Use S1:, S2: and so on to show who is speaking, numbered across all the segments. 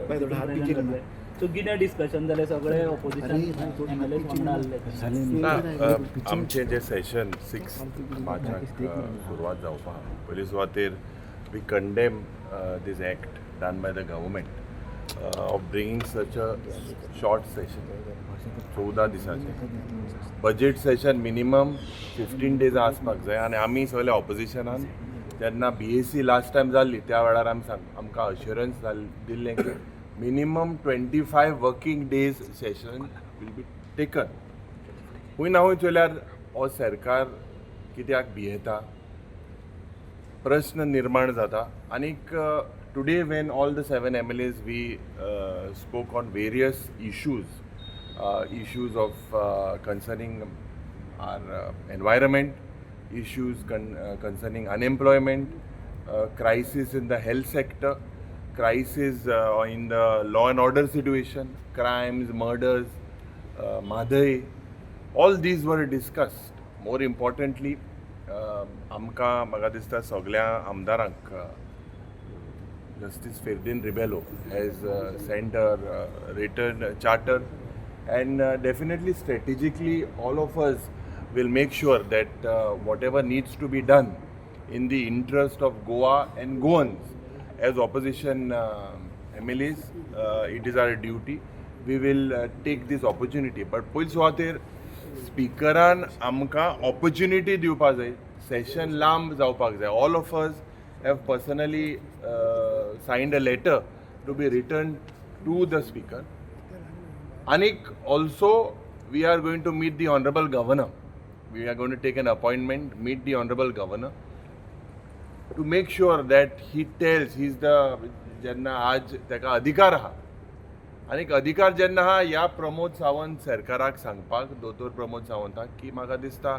S1: जातले. सो कितें डिस्कशन जालें? सगळे ऑपोजिशन एमएलए वांगडा आसले.
S2: ना, आमचें जें सेशन 6 मार्चाक सुरवात जावपा आहा, पयली सुवातेर we condemn this act done by the government of bringing such a short session, 14 दिसाचें. Budget session minimum 15 days आसपाक जाय. आनी आमी सगळे ऑपोजिशनान जेन्ना बीएसी लास्ट टायम जाल्ली, त्या वेळार आमी सांग आमकां अश्युरन्स दिल्लें की minimum 25 working days session will be taken. खूंय ना खूंय चोयल्यार हो सरकार कित्याक भियेता, प्रश्न निर्माण जाता. आनीक today when all the seven MLAs, we spoke on various issues of concerning our environment, issues concerning unemployment, crisis in the health sector, crisis in the law and order situation, crimes, murders, Mhadei, all these were discussed. More importantly, आमकां म्हाका दिसता सगळ्या आमदारांक Justice Ferdinand Rebello has sent a written charter, and definitely strategically all of us will make sure that whatever needs to be done in the interest of Goa and Goans, as opposition MLAs, it is our duty. We will take this opportunity. But पयली सुवातेर स्पिकरान आमकां opportunity दिवपा जाय, सेशन लांब जावपाक जाय. All of us have personally signed a letter to be written to the Speaker. आनीक also we are going to meet the honourable Governor. We are going to take an appointment, meet the honourable Governor to make sure that he tells, he is the, जेन्ना आज ताका अधिकार आहा, आनीक अधिकार जेन्ना आहा ह्या प्रमोद सावंत सरकाराक सांगपाक, दोतोर प्रमोद सावंताक, की म्हाका दिसता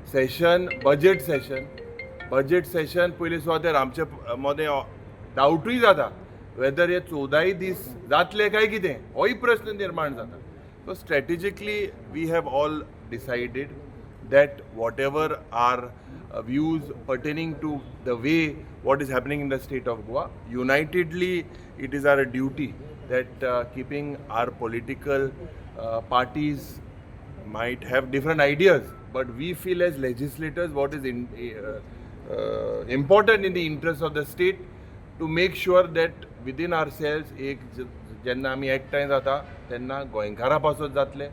S2: session, budget session, budget session पयले सुवातेर आमचे मदें डावटूय जाता वेदर हे 14य दीस जातले काय कितें, होय प्रश्न निर्माण जाता. So strategically we have all decided that whatever our views pertaining to the way what is happening in the state of Goa, unitedly it is our duty that keeping our political parties might have different ideas, but we feel as legislators what is important in the interest of the state, to make sure that within ourselves एक जेन्ना आमी एकठांय जाता तेन्ना गोंयकारा पासत जातले.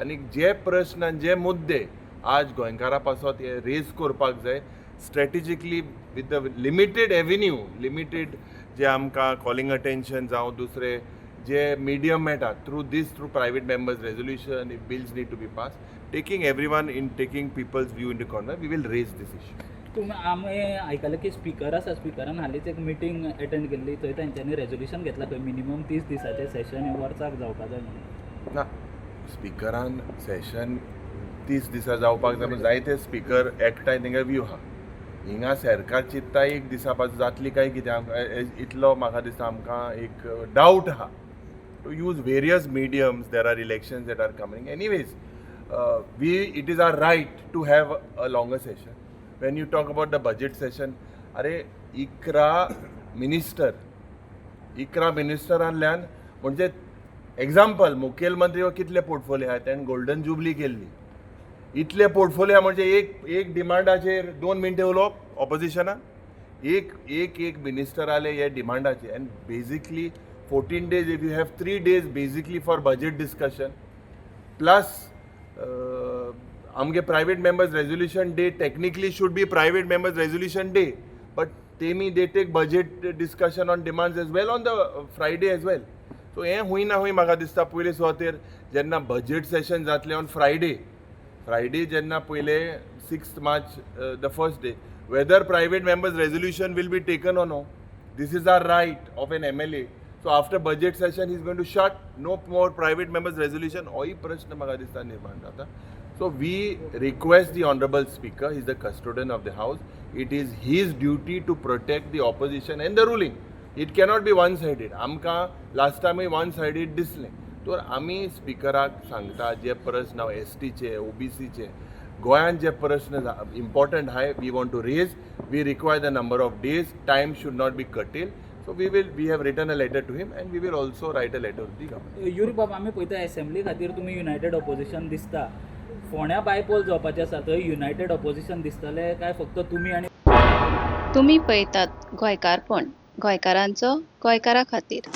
S2: आनी जे प्रश्न आनी जे मुद्दे आज गोंयकारा पासत हे रेज करपाक जाय, strategically with the limited avenue, limited जे आमकां कॉलिंग अटेन्शन जावं दुसरे जे मिडियम मेळटा, through this, through private members resolution, if bills need to be pass, taking everyone in, taking people's view into consider, we will raise this issue.
S1: तुमी आमी आयकलें की speaker आसा, स्पिकरान हालींच एक मिटींग एटेंड केल्ली, थंय तेंच्यांनी रेजोल्युशन घेतला खंय मिनिमम 30 दिसाचें सेशन हें वर्साक जावपा जाय म्हणून.
S2: ना, स्पिकरान सेशन 30 दिसा जावपाक जाय म्हूण जायते स्पिकर एकठांय तेंगे व्यू आहा. हिंगा सरकार चिंत्ता एक दिसा पासून जातली काय कितें, आमकां इतलो म्हाका दिसता आमकां एक डावट आहा to use various mediums. There are elections that are coming. Anyways, we it is our right to have a longer session. When you talk about the budget session, अरे 11 मिनिस्टर, 11 मिनिस्टरांतल्यान म्हणजे एग्जाम्पल, मुखेलमंत्री हो कितले पोर्टफोलियो आहात? ताणें golden jubilee केल्ली, इतले portfolio म्हणजे एक एक डिमांडाचेर 2 मिनटां उलोवप ऑपोजिशनान, एक एक एक मिनिस्टर आले हे डिमांडाचे. And basically 14 days, if you have 3 days basically for budget discussion, plus आमगे private members resolution day technically should be private members resolution day, but तेमी they take budget discussion on demands as well on the Friday as well. So हें खूंय ना खूंय म्हाका दिसता पयले सुवातेर जेन्ना बजेट सेशन जातलें ऑन फ्रायडे, फ्रायडे जेन्ना पयले 6 March, the first day, whether private members resolution will be taken or no, this is our right of an MLA. So after budget session is going to shut, no more private members resolution, होय प्रश्न म्हाका दिसता निर्माण जाता. So we request the honourable Speaker, is the custodian of the house. It is his duty to protect the opposition and the ruling. It cannot be one sided. आमकां last टायमूय one सायडीड दिसलें. तर आमी स्पिकराक सांगता, जे प्रश्न एसटीचे, ओबीसीचे, गोंयांत जे प्रश्न इम्पॉर्टंट आहाय, we want to raise. We require the number of days. Time should not be curtail. So we have written a letter to him and we will also write a letter to the government.
S1: Yuri बाब, आमी पळयता assembly खातीर तुमी United opposition दिसता. फोंड्या bypoll जावपाचें आसा, थंय युनायटेड ऑपोजिशन दिसतलें काय फक्त तुमी आनी
S3: तुमी पळयतात गोंयकारपण, गोंयकारांचो गोंयकारा खातीर.